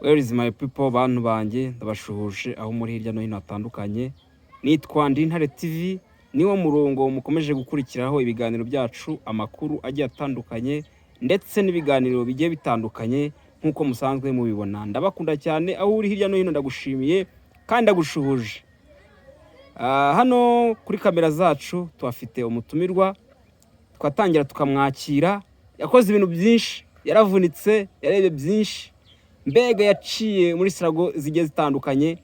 Where is my people? Bantu banjye, ndabashuhuje aho muri hirya no hino hatandukanye. Nitwa Ndintare TV, niwo murongo mukomeje gukurikiraho ibiganiro byacu, amakuru agiye atandukanye ndetse n'ibiganiro bigiye bitandukanye nk'uko musanzwe mubibona. Ndabakunda cyane, aho uri hirya no hino ndagushimiye kandi ndagushuhuje. Hano kuri kamera zacu tuhafite umutumirwa, twatangira tukamwakira. Yakoze ibintu byinshi, yaravunitse, yarebye byinshi, mbega yaciye muri struggle zigiye zitandukanye,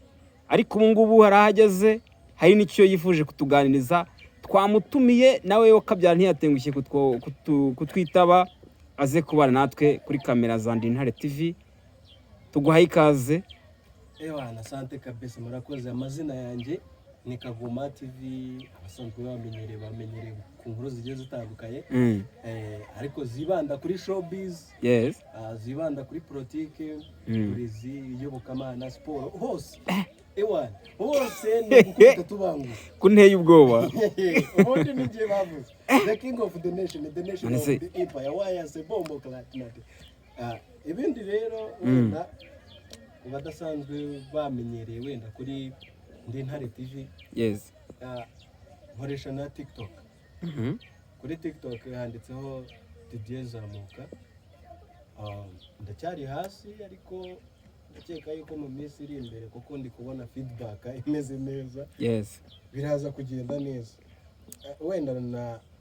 ariko ubu ngubu hari aho ageze, hari n'icyo yifuje kutuganiriza. Twamutumiye nawe yo kabyara ntiyatengushye kutwitaba, aze kubana natwe kuri kamera za Ndintare TV. Tuguhaye ikaze. Ewana, asante kabisa, murakoze. Amazina yanjye ni Kagoma TV, abasanzwe bamenyereye ku nkuru zigiye zitandukanye, ariko zibanda kuri showbiz, zibanda kuri politike, uburezi, iyobokamana, siporo, hose. Ewana, hose ni ugukubita tubangura. Kunteye ubwoba. Ubundi ni njye bavuze the king of the nation, the nation None of se- the empire, wayase bombo clatinate. Ibindi rero, wenda ku badasanzwe bamenyereye wenda kuri Ndintare TV, nkoresha na TikTok. Kuri TikTok handitseho Didier Zamuka. Ndacyari hasi, ariko ndakeka yuko mu minsi iri imbere, kuko ndi kubona feedback imeze neza, biraza kugenda neza. Wenda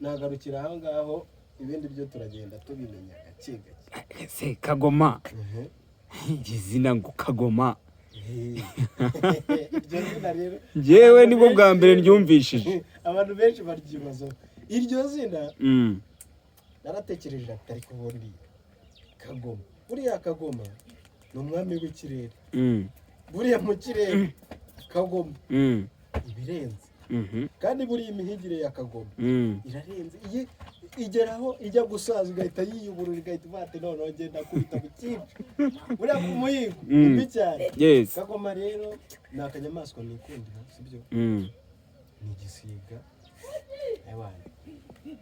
nagarukira aho ngaho, ibindi byo turagenda tubimenya gake gake. Ese Kagoma, iri zina ngo Kagoma? Iryo zina rero, Njyewe nibwo bwa mbere ryumvishije. Abantu benshi baryibazaho iryo zina. Naratekereje ati: "Ariko ubundi Kagoma, buriya Kagoma ni umwami w'ikirere." Buriya mu kirere Kagoma ibirenze, kandi buriya imihigire ya Kagoma irarenze. Iyi igeraho ijya gusaza igahita yiyuburura, igahita ivuga ati: "Noneho ngenda kubita mu cyico." Buriya ku muhigo ni mbi cyane. Kagoma rero ni akanyamaswa nikundira, sibyo? Ni igisiga. Ewana,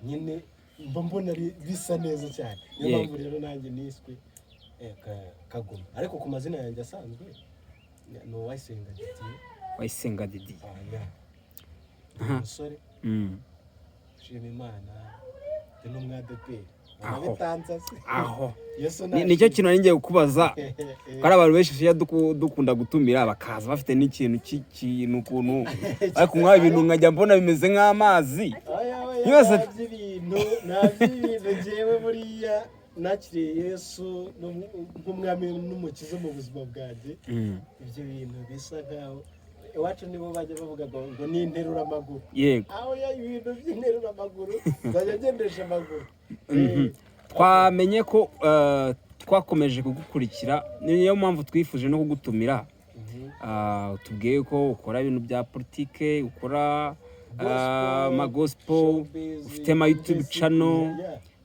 nyine mba mbona bisa neza cyane. Niyo mpamvu rero nanjye niswe Kagoma, ariko ku mazina yanjye asanzwe ni Uwayisenga Didier. Wayisenga Didier. Yeah. Ni umusore ushima Imana, ndi n'umwadeperi. Aho. Bitanze se? Aho. Yesu Nicyo kintu nari ngiye kukubaza, ko ari abantu benshi tujya dukunda gutumira bakaza bafite n'ikintu cy'ikintu, ukuntu bari kunywa ibintu nkajya mbona bimeze nk'amazi. Oya, oya, nta by'ibintu, nta by'ibintu. Njyewe buriya nakiriye Yesu nk'umwami n'umukiza mu buzima bwanjye. Ibyo bintu bisa nkaho iwacu nibo bajya bavuga ngo ni interuramaguru. Aho ya ibintu by'interuramaguru, nzajya ngendesha amaguru. Twamenye ko twakomeje kugukurikira, niyo mpamvu twifuje no kugutumira. Tubwiye ko ukora ibintu bya politike, ukora amagospel, showbiz, ufite ama YouTube mbese, channel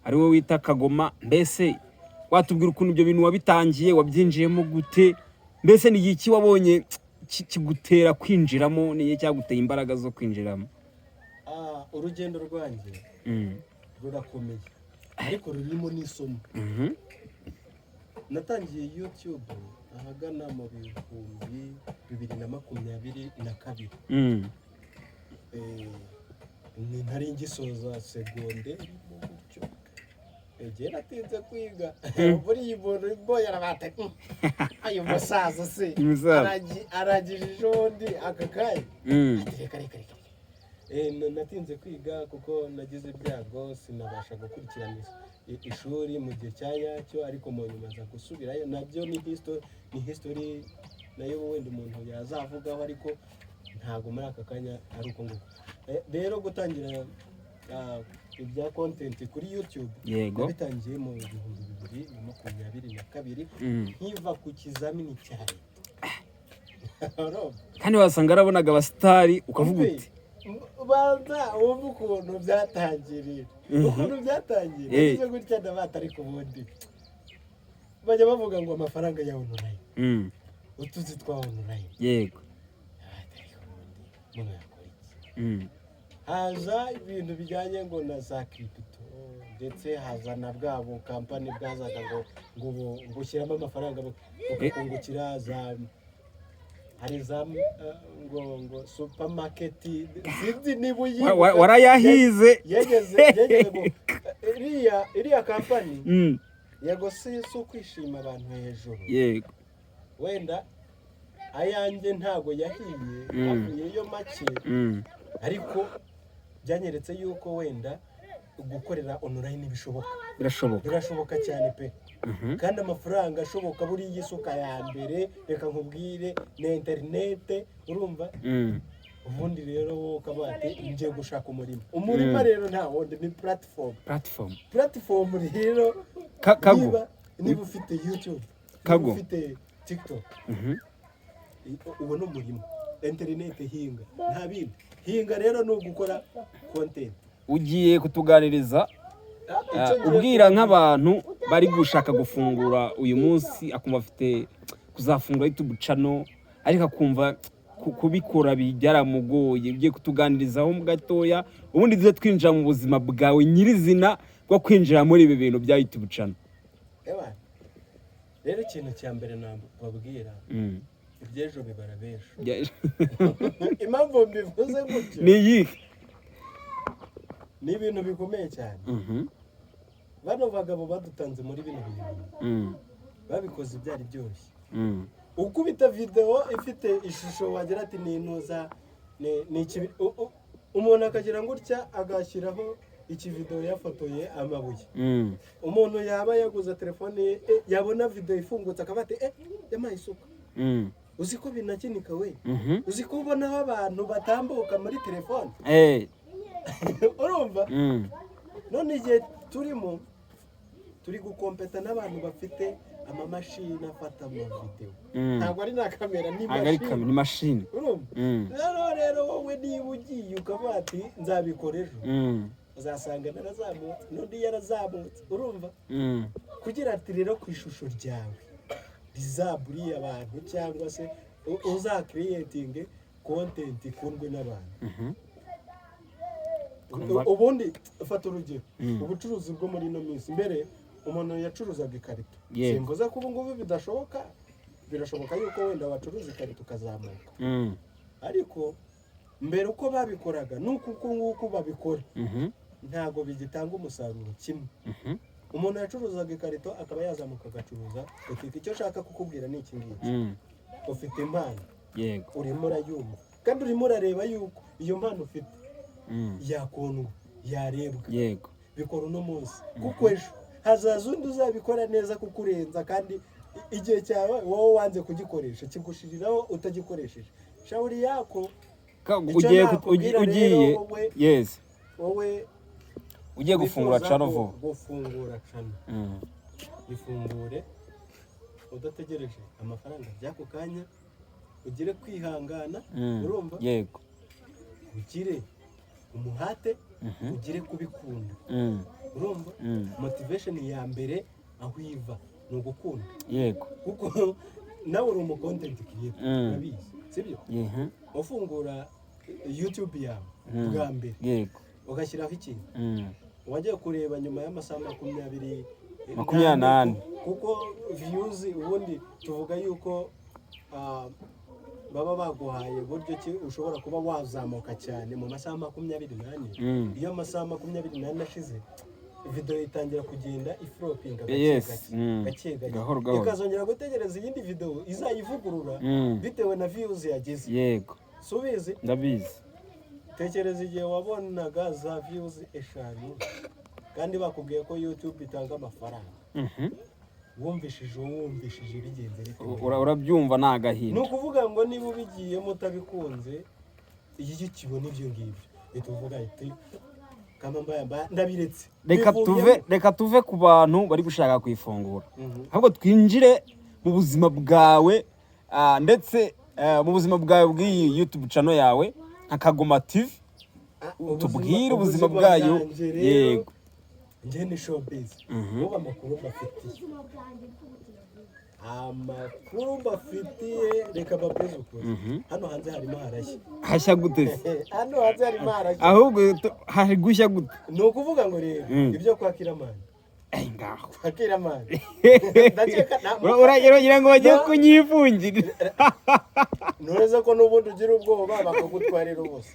ari wowe wita Kagoma. Mbese watubwira ukuntu ibyo bintu wabitangiye, wabyinjiyemo gute? Mbese ni iki wabonye kigutera kwinjiramo? Ni iki cyaguteye imbaraga zo kwinjiramo? Urugendo rwanjye rurakomeye, ariko rurimo n'isomo. Natangiye YouTube ahagana mu 2022. Ni ntari ngisoza segonderi mu gutyo. Igihe natinze kwiga, buriya umuntu mboye arabata: "Ayo musaza se?" Umusaza. Arangije ejo bundi aka kanya. Ati: "Reka, reka, reka." Natinze kwiga kuko nagize ibyago, sinabasha gukurikirana ishuri mu gihe cya nyacyo, ariko mu nyuma nza gusubirayo. Nabyo ni history, ni history nayo wenda umuntu yazavugaho, ariko ntabwo muri aka kanya ari uko nguko. Rero gutangira ibya content kuri YouTube, nabitangiye mu 2022, nkiva ku kizamini cya leta. Urumva? Kandi wasanga yarabonaga abasitari ukavuga uti Banza wumve ukuntu byatangiriye, ukuntu byatangiye. Nagize gutya ndabata, ariko ubundi bajya bavuga ngo amafaranga ya online, utuzi twa online. Ariko ubundi umuntu yakora iki? Haza ibintu bijyanye ngo na za crypto, ndetse haza na bwa bukampani bwazaga ngo ushyiramo amafaranga bukakungukira, za hari za ngo supermarket, sinzi niba uyibuka. Warayahize. Yegeze ngo iriya kampani, yego, si ukwishima abantu hejuru, wenda ayanjye ntago yahiye, avuyeyo make, ariko byanyeretse yuko wenda gukorera online bishoboka. Birashoboka. Birashoboka cyane pe. Kandi amafaranga ashoboka, buriya isuka ya mbere, reka nkubwire, ni interinete, urumva? Ubundi rero wowe ukaba ati ngiye gushaka umurima. Umurima rero nta wundi, ni platform. Platform. Platform rero, Kago. niba ufite YouTube, niba Kago. ufite TikTok, uwo ni umurima. Interinete, hinga, nta bindi. Hinga rero ni ugukora content. Ugiye kutuganiriza, Icyo ngiye ubwira kubabwira- nk'abantu bari gushaka gufungura uyu munsi, akumva afite kuzafungura YouTube channel, ariko akumva kubikora byaramugoye. Ugiye kutuganirizaho gatoya, ubundi tuze twinjira mu buzima bwawe nyirizina bwo kwinjira muri ibi bintu bya YouTube channel. Ewa, rero ikintu cya mbere nababwira, iby'ejo bibara b'ejo. Impamvu mbivuze gutyo, Ni iyihe? Ni ibintu bikomeye cyane. Bano bagabo badutanze muri bino bintu, babikoze byari byoroshye. Ukubita videwo ifite ishusho wagira ati ni intuza, ni umuntu akagira gutya agashyiraho ikividewo yafotoye amabuye. Umuntu yaba yaguze telefone ye, yabona videwo ifungutse akaba ati yampaye isuka. Uzi ko binakinika we? Uzi ko ubonaho abantu batambuka muri telefone? Urumva? None igihe turimo, turi gukompeta n'abantu bafite amamashini afata amavidewo. Ntabwo ari na kamera, ni Ntabwo ari mashini. Kamera, ni mashini. Urumva? Rero wowe niba ugiye ukavuga ati nzabikora ejo, uzasanga narazamutse n'undi yarazamutse, urumva? Kugira ati rero ku ishusho ryawe rizaburiye abantu, cyangwa se uzakiriyetinge content ikundwe n'abantu. Ubundi fata urugero, ubucuruzi bwo muri ino minsi, mbere umuntu yacuruzaga ikarito. Simvuze ko ubu ngubu bidashoboka, birashoboka yuko wenda wacuruza ikarito ukazamuka, ariko mbere uko babikoraga n'uko uku nguku babikora, ntabwo bigitanga umusaruro kimwe. Umuntu yacuruzaga ikarito akaba yazamuka agacuruza butike. Icyo nshaka kukubwira ni iki ngiki: ufite impano, urimo urayumva kandi urimo urareba yuko iyo mpano ufite yakundwa, yarebwa. Bikora uno munsi, kuko ejo hazaza undi uzabikora neza kukurenza, kandi igihe cyawe wowe wanze kugikoresha kigushiriraho utagikoresheje. Shauri yako. Icyo Ugiye nakubwira ugiye rero wowe, wowe ugiye gufungura wifuza channel vuba. Gufungura channel, ifungure udategereje amafaranga by'ako kanya, ugire kwihangana, urumva? Yego. Ugire umuhate, ugire kubikunda, urumva? Motivation ya mbere aho iva ni ugukunda, kuko nawe uri umu content creator, urabizi, sibyo? Mhm. Ufungura YouTube yawe bwa mbere, ugashyiraho ikintu, wajya kureba nyuma y'amasaha 20 24. Kuko views ubundi tuvuga yuko baba baguhaye buryo ki ushobora kuba wazamuka cyane mu masaha 24. Iyo amasaha 24 ashize, video itangira kugenda iflopinga gake gake, gake gake. Gahoro gahoro. Ikazongera gutegereza iyindi video izayivugurura bitewe na views yagize. Subizi? Ndabizi. Tekereza igihe wabonaga za views 5 kandi bakubwiye ko YouTube itanga amafaranga. Wumvishije bigenze bite? Urabyumva, ni Ni agahinda. ukuvuga ngo niba ubigiyemo utabikunze, iyo ukibona ibyo ngibyo uhita uvuga iti kama mbaya mbaya, ndabiretse. Reka Bivuyemo. tuve ku bantu bari gushaka kuyifungura, ahubwo twinjire mu buzima bwawe, ndetse mu buzima bwawe bw'iyi YouTube channel yawe nka Kagoma TV. Tubwire ubuzima bwayo. Bwanjye rero, njye ni showbiz. Ubu amakuru mbafitiye, Amakuru mbafitiye, reka mbabwize ukuri, hano hanze harimo harashya. Hashya gute se? Hano hanze harimo harashya. Ahubwo hari gushya gute? Ni ukuvuga ngo rero, ibyo kwa Kiramani, Eh, ngaho. kwa Kiramani, ndakeka Uragira ngo bagiye kunyifungira. Ntureze ko n'ubundi ugira ubwoba bakagutwarira ubusa.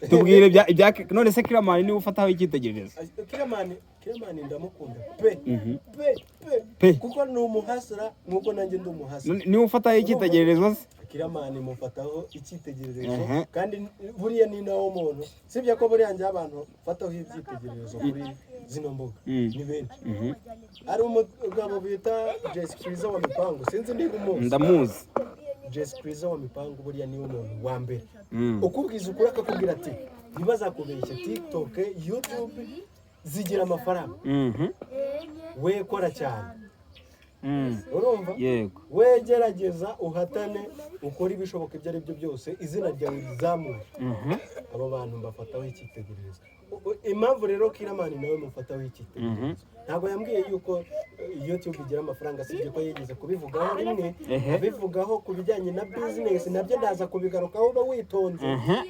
Tubwire ibya none se Kiramani niwe ufataho icyitegererezo? Kiramani, Kiramani ndamukunda pe, pe pe. Pe. Kuko ni umuhasira nk'uko nanjye ndi umuhasira. None niwe ufataho icyitegererezo se? Kiramani mufataho icyitegererezo, kandi buriya ni nawo muntu, sibyo ko buriya njye abantu mfataho ibyitegererezo kuri zino mbuga ni benshi. Hari umugabo bita Jesse Kwiza wa Mipango, sinzi niba umuzi. Ndamuzi. Jesse Kwiza wa Mipango buriya niwe muntu wa mbere ukubwiza ukuri, akakubwira ati ntibazakubeshya, TikTok, YouTube zigira amafaranga, we kora cyane. Urumva? Yego. We gerageza uhatane, ukore ibishoboka ibyo ari byo byose, izina ryawe rizamure. Abo bantu mbafataho icyitegererezo. Impamvu rero Kiramani nawe mufataho icyitegererezo, ntabwo yambwiye yuko YouTube igira amafaranga, sibye ko yigeze kubivugaho rimwe, abivugaho ku bijyanye na business, nabyo ndaza kubigarukaho, uba witonze,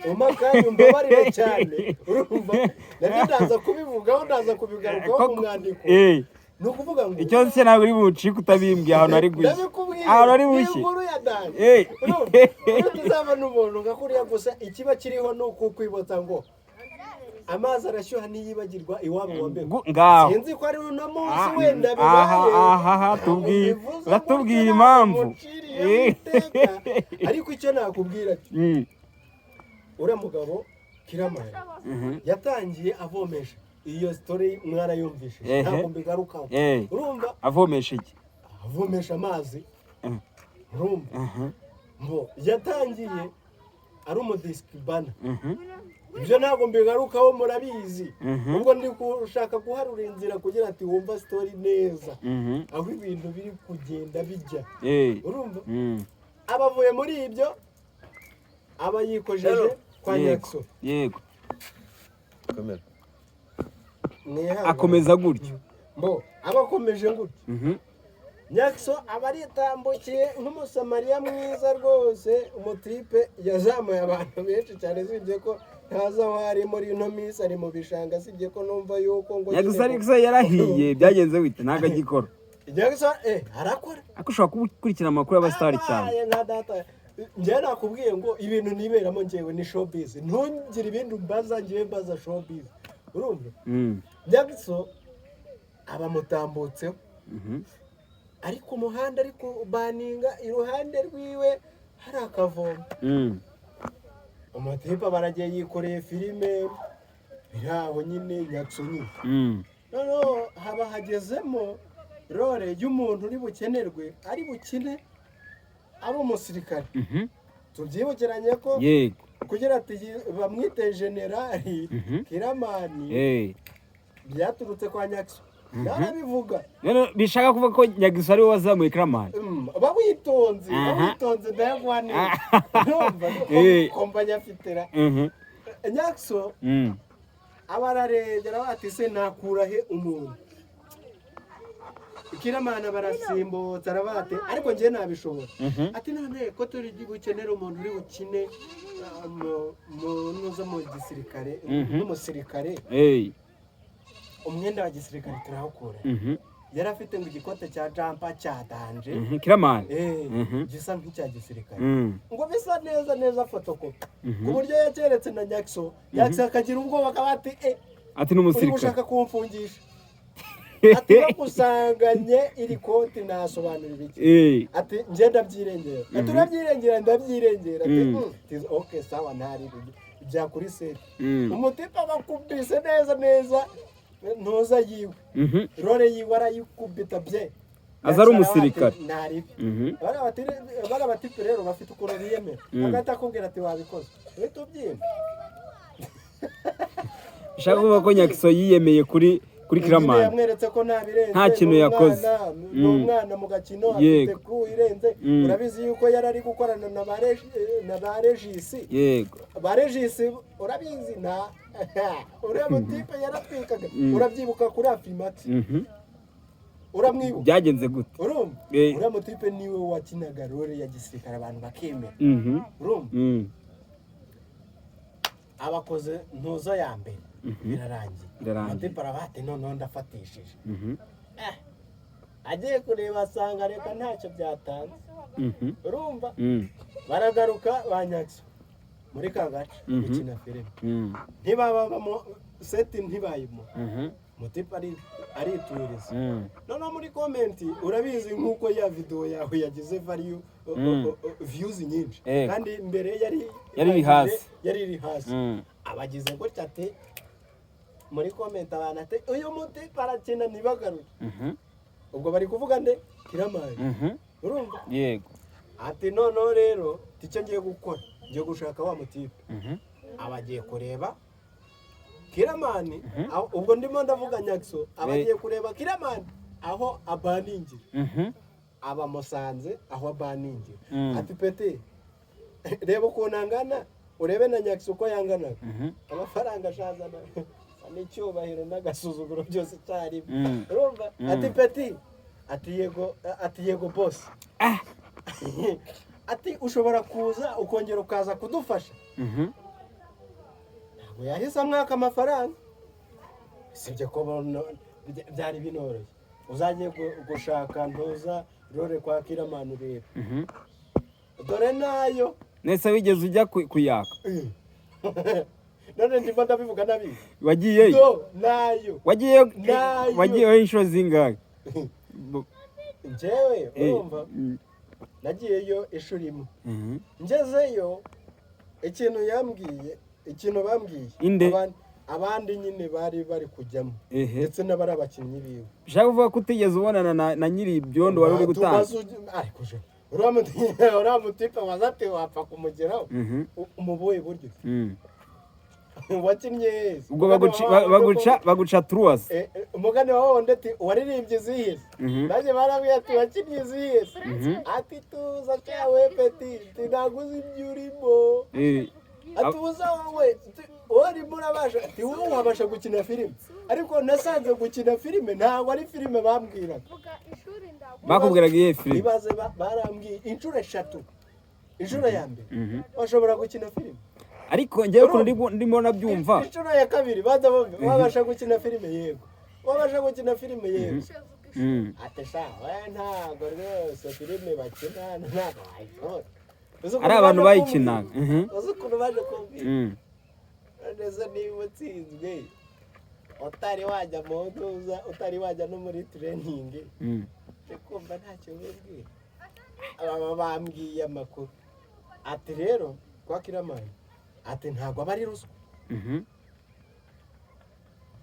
umpa akanya, umbabarire cyane. Urumva, nabyo ndaza kubivugaho, ndaza kubigarukaho mu mwandiko. Ni ukuvuga ngo Icyo nzi ntabwo uri bucike utabimbwiye ahantu hari gushya. Ndabikubwiye. Ahantu hari Ni bushye. inkuru ya dani. Urumva, iyo tuzabona umuntu nka kuriya gusa, ikiba kiriho ni ukukwibutsa ngo amazi arashyuha ntiyibagirwa iwabo wa mbere. Ngaho. Sinzi ko ari uno munsi Ah, wenda aha, bibaye. aha, aha, Bivuze uratubwira gutyo, impamvu. muciriyeho iteka. Ariko icyo nakubwira cyo, uriya mugabo Kiramani yatangiye avomesha, iyo story mwarayumvise, ntabwo mbigarukaho. Urumva? Avomesha iki? Avomesha amazi. Urumva, ngo yatangiye ari umudisikibana. Ibyo ntabwo mbigarukaho, murabizi. Ubwo ndi gushaka guharura inzira kugira ati wumva story neza, aho ibintu biri kugenda bijya. Urumva, aba avuye muri ibyo, aba yikojeje kwa Nyakso. Komera. Mwihangane. Akomeza gutyo. Mbo aba akomeje gutyo. Nyakso aba aritambukiye nk'umusamariya mwiza rwose, umutipe yazamuye abantu benshi cyane, usibye ko ntazi aho ari muri ino minsi, ari mu bishanga, sibye ko numva yuko ngo Nyagusa ariko yarahiye, byagenze bite? Ntabwo agikora? Nyakso arakora. Ariko ushobora kuba ukurikirana amakuru y'abasitari cyane. Abaye nka data. Njyewe nakubwiye ngo ibintu niberamo njyewe ni showbiz, ntungire ibindi umbaza, njyewe mbaza showbiz. Urumva? Nyakso aba amutambutseho, ariko umuhanda ari kubaninga, iruhande rwiwe hari akavomo. Umutipe baragiye yikoreye filime biri aho nyine, Nyakso nyine. Noneho haba hagezemo role y'umuntu uri bukenerwe, ari bukine ari umusirikare. Tubyibukiranye ko kugira ati bamwite generali Kiramani, byaturutse kwa Nyakso, narabivuga. Rero bishaka kuvuga ko Nyagiso ari we wazamuye Kiramani? Ba witonze, ba witonze, ndayaguha neza. Urumva kompanyi afitera Nyakso, aba ararebye, aravuga ati: "Se nakura he umuntu?" Kiramana barasimbutse, aravuga ati: "Ariko njye nabishobora." Ati: "None ko turi bukenere umuntu uri bukine mu ntuza mu gisirikare, n'umusirikare, umwenda wa gisirikare turawukura?" Yari afite ngo igikote cya jumper cya danger. Kiramani. Gisa nk'icya gisirikare, ngo bisa neza neza fotokopi, ku buryo yakeretse na Nyakso, Nyakso akagira ubwoba, akaba ati: Ati ni "Uri umusirikare. gushaka kumfungisha." Ati: "Bagusanganye iri koti nasobanurira iki?" Ati: "Njye ndabyirengera." Ati: "Urabyirengera?" "Ndabyirengera." Ati: Ati: "Okay, sawa, ntari bya kuri set." Umutipe abakubise neza neza ntuza yiwe, role yiwe arayikubita bye. Aza ari umusirikare. Ntari bariya batipe rero bafite ukuntu biyemera, agahita akubwira ati: "Wabikoze," uhita ubyimba. Bishaka kuvuga ko Nyakiso yiyemeye kuri Nyine Kiramani. yamweretse ko nta birenze. Nta kintu Ni yakoze. ni umwana mu gakino, afite crew irenze. Urabizi yuko yari ari gukorana na ba Regisi. Ba Regisi urabizi, na uriya mutipe yaratwikaga. Urabyibuka kuri Afrimax? Uramwibuka? Byagenze gute? Urumva? Eh. Uriya mutipe niwe wakinaga role ya gisirikare, abantu bakemera. Urumva? Abakoze ntuzo ya mbere, birarangiye. Birarangiye. Mutipe arabate, noneho ndafatishije. Agiye kureba asanga reka ntacyo byatanze. Urumva? Baragaruka banyatso muri ka gace gukina filime, ntibabamo set, ntibayimo. Mutipe arituriza. Noneho muri comment, urabizi, nk'uko ya videwo yawe yagize value, views nyinshi, kandi mbere yari Yari iri hasi. Yari iri hasi. Abagize gutya ati muri comment abantu ati: "Uyu mutipe arakina, ntibagaruke." Ubwo bari kuvuga nde? Kiramani. Urumva? Yego. Ati: "Noneho rero icyo ngiye gukora, ngiye gushaka wa mutipe." Abagiye kureba Kiramani, ubwo ndimo ndavuga Nyakso, abagiye kureba Kiramani aho abaningira. Abamusanze aho abaningira. Ati: "Petit, reba ukuntu angana, urebe na Nyakso uko yanganaga." Amafaranga ashazana n'icyubahiro n'agasuzuguro byose icyarimwe. Urumva? Ati: "Petit." Ati: "Yego." Ati: "Yego boss." Ati: "Ushobora kuza ukongera ukaza kudufasha?" Ntabwo yahise amwaka amafaranga, usibye ko byari binoroshye. Uzajye gushaka ntuza role kwa Kiramani urebe. Dore nayo. Nese wigeze ujya kuyaka? None ndimo ndabivuga nabizi. Wagiyeyo? Do nayo. Wagiyeyo? Nayo. Wagiyeyo inshuro zingahe? Njyewe, urumva, nagiyeyo inshuro imwe. Ngezeyo, ikintu yambwiye, ikintu bambwiye, Inde? abandi nyine bari kujyamo, ndetse n'abari abakinnyi biwe. Ushaka kuvuga ko utigeze ubonana na nyiri ibyondo wari uri gutanga? Ariko je uriya mutipe waza ati wapfa kumugeraho mu buhe buryo? Wakinnye heza. Ubwo baguca turuwasi. Umugani wa wundi ati: "Waririmbye izihe?" Nanjye barambwiye ati: "Wakinnye izihe?" Ati: "Tuza cyawe petit, ati ntabwo uzi ibyo urimo." Ati: "Ubuza wowe, ati, wowe urimo urabasha," ati, "wowe wabasha gukina filime." Ariko nasanze gukina filime ntabwo ari filime bambwiraga. Bakubwiraga iyihe filime? Ibaze, barambwiye inshuro eshatu. Inshuro ya mbere: "Washobora gukina filime?" Ariko njyewe ukuntu ndimo nabyumva. Inshuro ya kabiri baza bumva: "Wabasha gukina filime?" "Yego." "Wabasha gukina filime?" "Yego." Ati: "Sha we, ntabwo rwose filime bakina ntabwo wayishobora." Uzi ukuntu Ari abantu baje bayikinaga. kumbwira? Uzi ukuntu baje kumbwira? None niba utsinzwe utari wajya mu ntuza, utari wajya no muri training, ndi kumva ntacyo bibwira. Aba bambwiye amakuru ati: "Rero kwa Kiramani," ati, "ntabwo aba ari ruswa,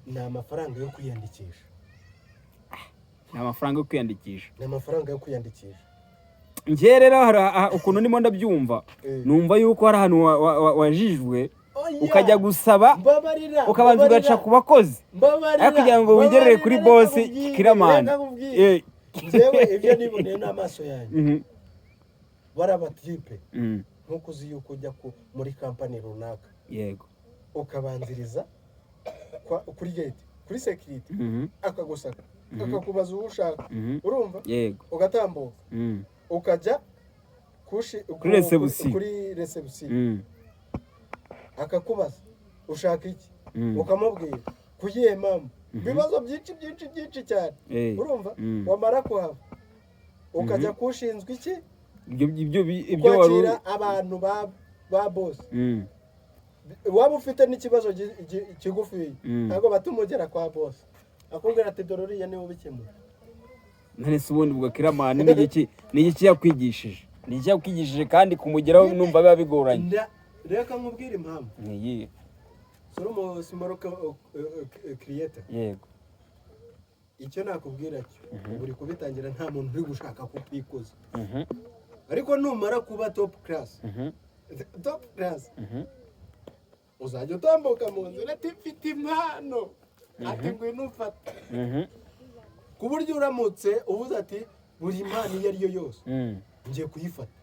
ni amafaranga yo kwiyandikisha." Ni amafaranga yo kwiyandikisha? Ni amafaranga yo kwiyandikisha. Njye rero hari ukuntu ndimo ndabyumva, numva yuko hari ahantu wajijwe, Oya! ukajya gusaba, Mbabarira, ukabanza mbabarira, ugaca ku bakozi, mbabarira, ariko kugira ngo wigerere kuri mbabarira, boss reka nkubwire, Kiramani. reka nkubwire. Njyewe ibyo niboneye n'amaso yanjye, bari abatipe, nk'uko uzi yuko ujya muri kampani runaka, ukabanziriza kuri gate, kuri sécurité, akagusaka, akakubaza uwo ushaka. Urumva? Yego. Ugatambuka, ukajya Kuri réception. Kuri réception, akakubaza: "Ushaka iki?" Ukamubwira ku yihe mpamvu, ibibazo byinshi byinshi byinshi cyane. Urumva? Wamara kuhava ukajya kushinzwe iki? Ibyo wari Kwakira abantu ba boss. Waba ufite n'ikibazo kigufiya, ntabwo batuma ugera kwa boss, akubwira ati: "Dore uriya niwe ubikemura." None se ubundi ubwo Kiramani ni igiki yakwigishije? Ni iki yakwigishije kandi kumugeraho numva biba bigoranye? Reka nkubwire impamvu. Ni iyihe? Suri umu small creator. Yego. Icyo nakubwira cyo, uri kubitangira nta muntu uri gushaka kukwikuza, ariko numara kuba top class, top class, uzajya utambuka mu nzira ati: "Mfite impano," ati: "Ngwino ufate," ku buryo uramutse uvuze ati: "Buri mpano iyo ari yo yose ngiye kuyifata,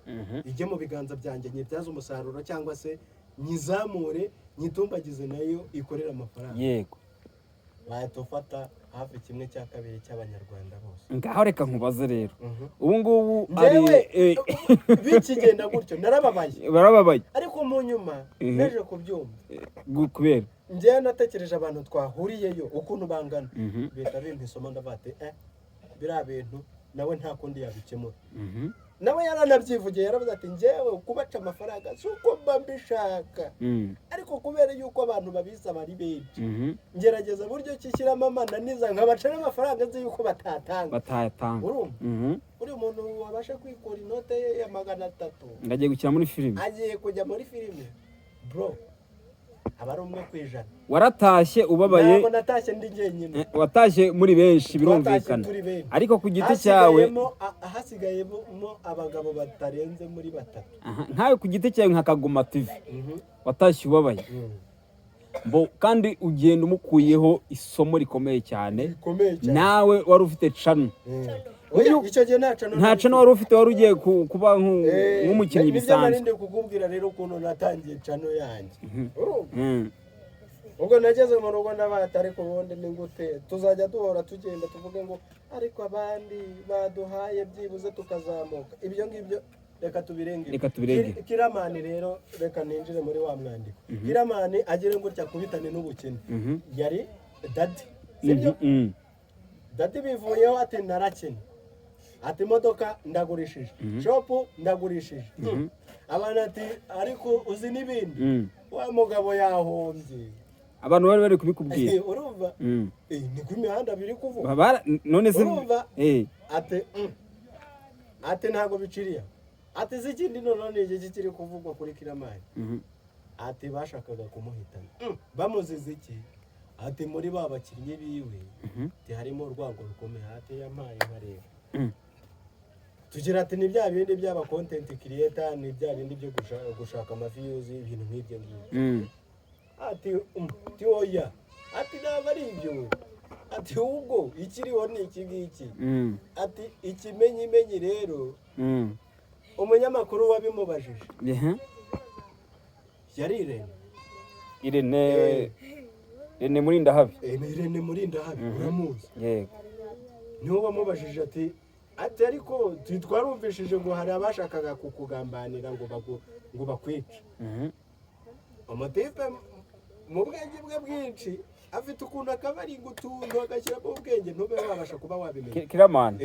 ijye mu biganza byanjye, nyibyaze umusaruro cyangwa se nyizamure, nyitumbagize, nayo ikorere amafaranga," wahita ufata. Hafi 1/2 cy'Abanyarwanda bose. Ngaho reka nkubaze rero, ubu ngubu ari Njyewe bikigenda gutyo narababaye. Barababaye. Ariko mu nyuma naje kubyumva. Kubera? Njyewe natekereje abantu twahuriyeyo ukuntu bangana, bihita bimpa isomo. Ndavuga ati: "Eh, biriya bintu nawe nta kundi yabikemura." Nawe yaranabyivugiye, yaravuze ati: "Njyewe kubaca amafaranga si uko mba mbishaka, ariko kubera yuko abantu babisaba ari benshi, ngerageza buryo ki shyiramo amananiza nkabaca n'amafaranga nzi yuko batatanga." Batayatanga. Urumva, uriya muntu wabasha kwikura inote ye ya 300 Ngo agiye gukina muri filime. agiye kujya muri filime, bro, aba ari 1%. Waratashye ubabaye. Ntabwo natashye ndi njyenyine. Watashye muri benshi. Twatashye Birumvikana. turi benshi. Ariko ku giti cyawe? Hasigayemo abagabo batarenze muri batatu. Aha, nkawe ku giti cyawe nka Kagoma TV, watashye ubabaye mbo, kandi ugenda umukuyeho isomo rikomeye cyane. Rikomeye cyane. Nawe wari ufite channel. Oya, icyo gihe nta channel. Nta channel wari ufite, wari ugiye kuba nk'umukinnyi Nibyo nari bisanzwe. ndi kukubwira rero, ukuntu natangiye channel yanjye. Urumva? Mm. Ubwo nageze mu rugo ndabata, ariko ubundi ni gute tuzajya duhora tugenda tuvuge ngo ariko abandi baduhaye byibuze tukazamuka? Ibyo ngibyo reka tubirenge. Reka tubirenge. Kiramani rero, reka ninjire muri wa mwandiko. Kiramani agire gutya akubitane n'ubukene. Yari daddy, sibyo? Mhm. Daddy bivuyeho, ati: "Narakene," ati: "Imodoka ndagurishije, shop ndagurishije." Abantu ati: "Ariko uzi n'ibindi, wa mugabo yahombye." Abantu bari bari kubikubwira. Urumva? Niko imihanda biri kuvuga. None se? Urumva? Ati ati ntabwo biciriye, ati z'ikindi noneho ni iki kiri kuvugwa kuri Kiramani? Ati bashakaga kumuhitana. Bamuziza iki? Ati muri ba bakinnyi biwe, ati harimo urwango rukomeye, ati yampaye nkareba. Tugira ati ni bya bindi by'aba content creator, ni bya bindi byo gushaka ama views, ibintu nk'ibyo ngibyo. Ati ati oya, ati ntabwo ari ibyo, ati ahubwo ikiriho ni iki ngiki. Ati ikimenyimenyi rero, umunyamakuru wabimubajije yari Irene. Irene, Irene Murindahabi. Ni Irene Murindahabi, uramuzi? Yego. Niwe wamubajije ati ariko twarumvishije ngo hari abashakaga kukugambanira ngo bakwice. Umutipe mu bwenge bwe bwinshi afite ukuntu akabaringa utuntu agashyiramo ubwenge, ntube wabasha kuba wabimenya. Kiramani.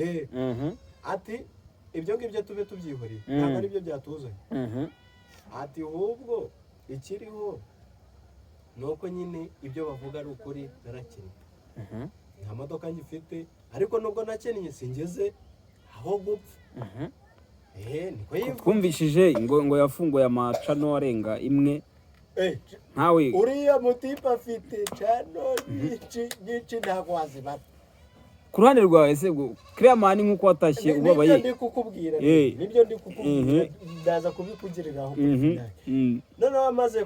Ati ibyo ngibyo tube tubyihoreye, ntabwo ari byo byatuzanye. Ati ahubwo ikiriho ni uko nyine ibyo bavuga ari ukuri, narakennye, nta modoka ngifite, ariko nubwo nakennye singeze aho gupfa. Niko yivuga. Twumvishije ngo yafunguye ama channel arenga imwe. Nkawe? Uriya mutipe afite channel nyinshi nyinshi, ntabwo wazibara. Ku ruhande rwawe se ubwo Kiramani, nk'uko watashye ubabaye? Nibyo ndi kukubwira. Nibyo ndi kukubwira, ndaza kubikugiriraho kuri finale. Noneho amaze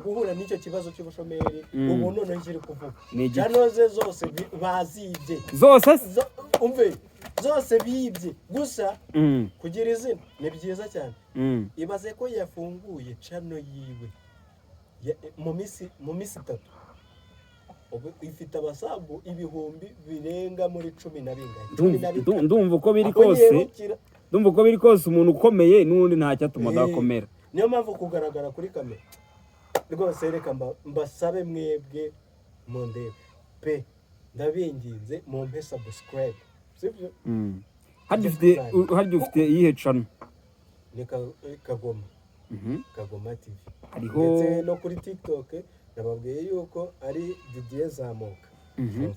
guhura n'icyo kibazo cy'ubushomeri, ubu noneho ikiri kuvuga, Ni igiki? channel ze zose bazibye. Zose se? Umve, zose bibye gusa. Kugira izina ni byiza cyane. Ibaze ko yafunguye channel yiwe mu minsi 3, ubu ifite aba sub ibihumbi birenga muri cumi na bingahe, cumi na bitatu. Ndumva uko biri Aho kose, yirukira. ndumva uko biri kose, umuntu ukomeye n'ubundi ntacyatuma adakomera. Niyo mpamvu kugaragara kuri kamera rwose, reka mbasabe mwebwe mundebe pe, ndabinginze mumpe subscribe, sibyo? Harya ufite iyihe channel? Ni Kagoma, Kagoma TV. Hariho Ndetse no kuri TikTok nababwiye yuko ari Didier Zamuka.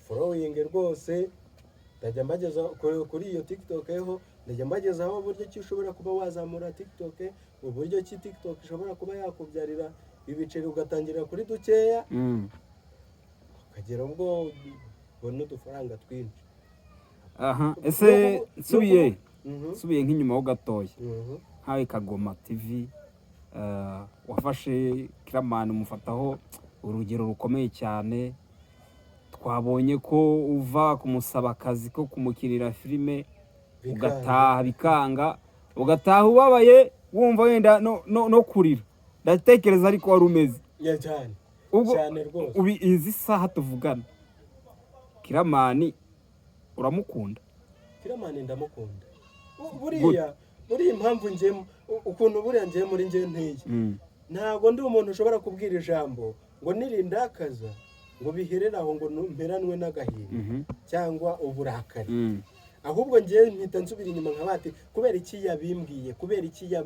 Following rwose, ndajya mbagezaho kuri iyo TikTok ho, ndajya mbagezaho uburyo ki ushobora kuba wazamura TikTok, uburyo ki TikTok ishobora kuba yakubyarira ibiceri, ugatangira kuri dukeya, ukagera ubwo ubona udufaranga twinshi. Aha, ese nsubiye nsubiye nk'inyuma ho gatoya, nkawe Kagoma TV, wafashe Kiramani umufataho urugero rukomeye cyane. Twabonye ko uva kumusaba akazi ko kumukinira filime, Bikanga. ugataha bikanga, ugataha ubabaye, wumva wenda no kurira, ndatekereza ariko wari umeze. Yeah, cyane. Ubwo Cyane rwose. ubu izi saha tuvugana, Killaman uramukunda? Killaman ndamukunda. Buriya impamvu ngiye ukuntu buriya ngiye muri ngiye nteye, ntabwo ndi umuntu ushobora kubwira ijambo ngo nirindakaza ngo biherere aho, ngo mperanwe n'agahinda cyangwa uburakari. Ahubwo ngiye mpita nsubira inyuma nka bati: "Kubera iki yabimbwiye? Kubera iki ya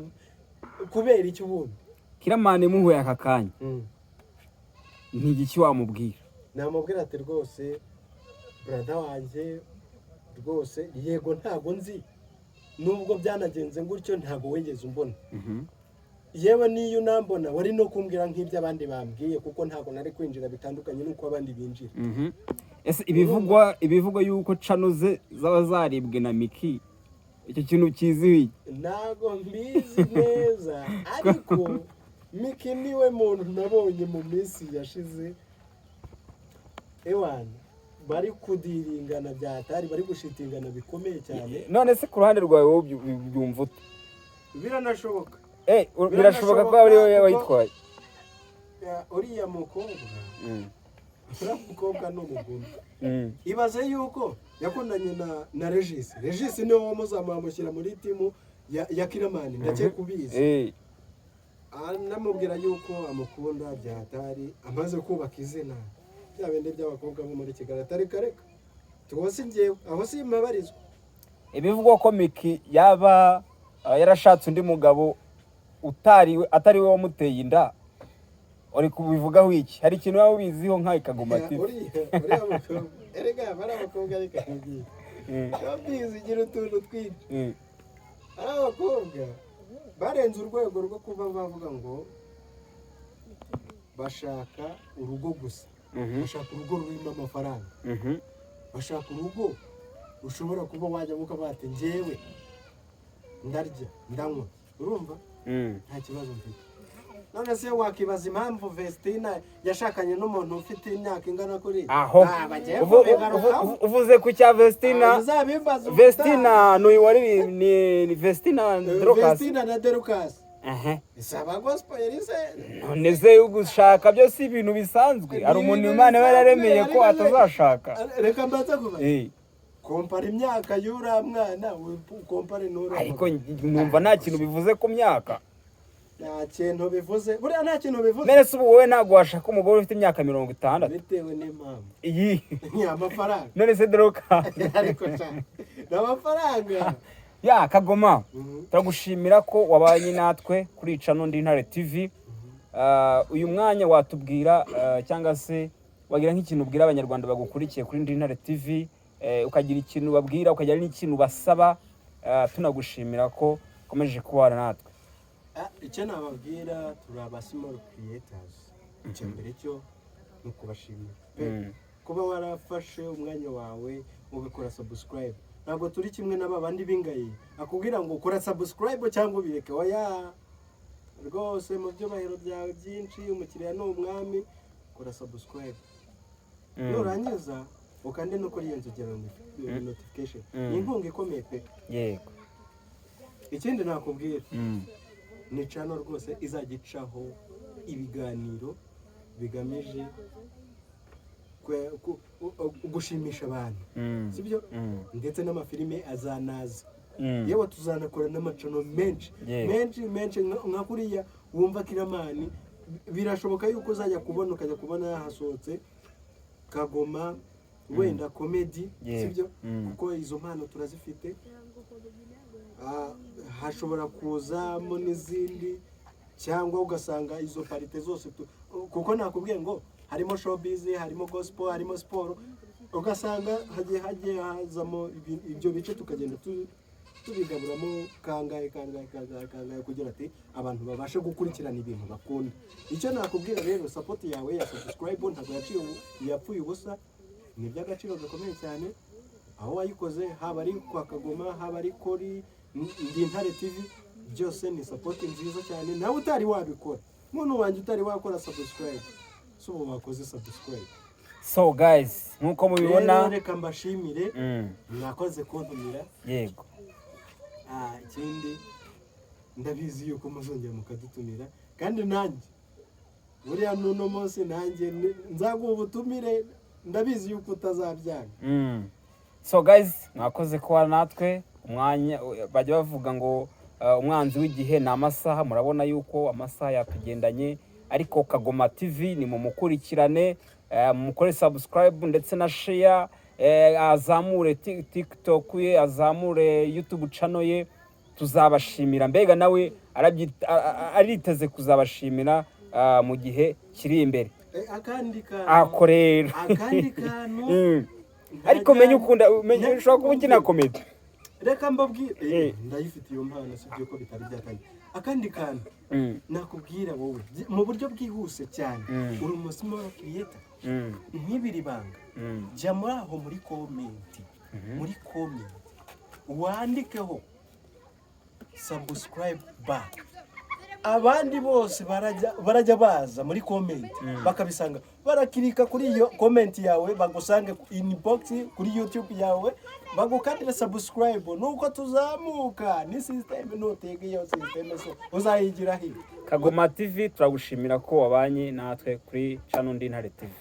kubera iki ubundi?" Killaman muhuye aka kanya, ni igiki wamubwira? Namubwira ati: "Rwose brother wanjye, rwose yego, ntago nzi nubwo byanagenze gutyo, ntago wigeze umbona. Yewe, n'iyo unambona wari no kumbwira nk'ibyo abandi bambwiye, kuko ntabwo nari kwinjira bitandukanye n'uko abandi binjira." Ese ibivugwa yuko channel ze zaba zaribwe na Miki, icyo kintu kiziho iki? Ntago mbizi neza, ariko Miki niwe muntu nabonye mu minsi yashize, ewana, bari kudiringana byatari, bari gushitingana bikomeye cyane. None se ku ruhande rwawe wowe ubyumva ute? Biranashoboka. Birashoboka ko ari wowe wayitwaye? Ya, uriya mukobwa ni umugome. Ibaze yuko yakundanye na Regis. Regis niwe wamuzamuye amushyira muri team ya Killaman, ndakeka ubizi. Anamubwira yuko amukunda byatari, amaze kubaka izina, bya bindi by'abakobwa bo muri Kigali, atari kareka tuwo si njyewe, aho si mpabarizwa. Ibivugwa ko Miki yaba yarashatse undi mugabo utari atari we wamuteye inda, uri kubivugaho iki? Hari ikintu waba ubiziho nkawe, Kagoma TV? Uriya mukobwa erega, bari abakobwa, reka nkubwire, showbiz igira utuntu twinshi. Ari abakobwa barenze urwego rwo kuba bavuga ngo bashaka urugo gusa. Bashaka urugo rurimo amafaranga. Bashaka urugo ushobora kuba wajya ukavuga ati: "Njyewe ndarya, ndanywa, urumva, nta kibazo mfite." None se wakibaza impamvu Vestina yashakanye n'umuntu ufite imyaka ingana kuri Aho Ah, bagiye kubigarukaho. Uvuze ku cya Vestina. Ah, uzabimbaza ubutaha. Vestina ni uyu wari ni Vestina Dorcas. Vestina na Dorcas. Ehe. Isaba gospel yarize. None se gushaka byo si ibintu bisanzwe? Hari umuntu Imana iba yararemeye ko atazashaka? Reka mbanze kuba compara imyaka y'uriya mwana, compare n'uriya Ariko mugabo. numva nta kintu bivuze ku myaka. Nta kintu bivuze, buriya nta kintu bivuze. None se ubu wowe ntabwo washaka umugore ufite imyaka 60? Bitewe n'impamvu. Iyi Ni amafaranga. None se Dorcas? Ariko cyane ni amafaranga. Ya Kagoma, turagushimira ko wabanye natwe kuri channel Ndi Intare TV. Uyu mwanya watubwira, cyangwa se wagira nk'ikintu ubwira Abanyarwanda bagukurikiye kuri Ndi Intare TV, ukagira ikintu babwira, ukagira n'ikintu basaba, tunagushimira ko ukomeje kubana natwe. Ah, icyo nababwira, turi aba small creators. Icya mbere cyo ni ukubashimira pe. Kuba warafashe umwanya wawe ugakora subscribe, ntabwo turi kimwe n'aba bandi b'ingayi akubwira ngo kora subscribe cyangwa ubireke. Oya rwose, mu byubahiro byawe byinshi, umukiriya ni umwami. Kora subscribe, nurangiza ukande no kuri iyo nzogera, notification. Ni inkunga ikomeye pe. Ikindi nakubwira, ni channel rwose izajya icaho ibiganiro bigamije gushimisha abantu, sibyo? Ndetse n'amafilime azanaza. Yewe, tuzanakora n'amachannel menshi, menshi menshi, nka kuriya wumva Killaman. Birashoboka yuko uzajya kubona, ukajya kubona hasohotse Kagoma wenda comedy, sibyo? Kuko izo mpano turazifite. Ah, hashobora kuzamo n'izindi, cyangwa ugasanga izo part zose kuko nakubwiye ngo harimo showbiz, harimo gospel, harimo siporo, ugasanga hagiye hazamo ibyo bice, tukagenda tubigaburamo kangahe kangahe kangahe kangahe, kugira ati abantu babashe gukurikirana ibintu bakunda. Icyo nakubwira rero, support yawe ya subscribe ntabwo yaciye yapfuye ubusa, ni iby'agaciro gakomeye cyane aho wayikoze, haba ari kwa Kagoma, haba ari kuri Ndi Intare TV, byose ni support nziza cyane. Nawe utari wabikora, muntu wanjye utari wakora subscribe, si ubu wakoze subscribe? So guys, nk'uko mubibona, Rero reka mbashimire, mwakoze kuntumira. Ah, ikindi ndabizi yuko muzongera mukadutumira, kandi nanjye buriya n'uno munsi nanjye nzaguha ubutumire. Ndabizi yuko utazabyanga. So guys, mwakoze kuba natwe umwanya. Bajya bavuga ngo umwanzi w'igihe ni amasaha. Murabona yuko amasaha yatugendanye, ariko Kagoma TV ni mumukurikirane, mukore subscribe ndetse na share, azamure TikTok ye, azamure YouTube channel ye, tuzabashimira. Mbega nawe ariteze kuzabashimira mu gihe kiri imbere. Akandi kantu. Ako rero. Akandi kantu. Ariko menye ukunda, menye ushobora kuba ukina comedy. Reka mbabwire. Ndayifite iyo mpano, si byo ko bitari byatangiye. Akandi kantu nakubwira wowe mu buryo bwihuse cyane, uri umu small creator, nk'ibiri banga, jya muri aho muri comment, muri comment wandikeho "subscribe back". Abandi bose barajya baza muri comment bakabisanga, barakirika kuri iyo comment yawe, bagusange inbox kuri YouTube yawe, bagukandira subscribe, nuko tuzamuka. Ni system, nutega iyo system, so uzayigira he? Kagoma TV, turagushimira ko wabanye natwe kuri channel Ndi Intare TV.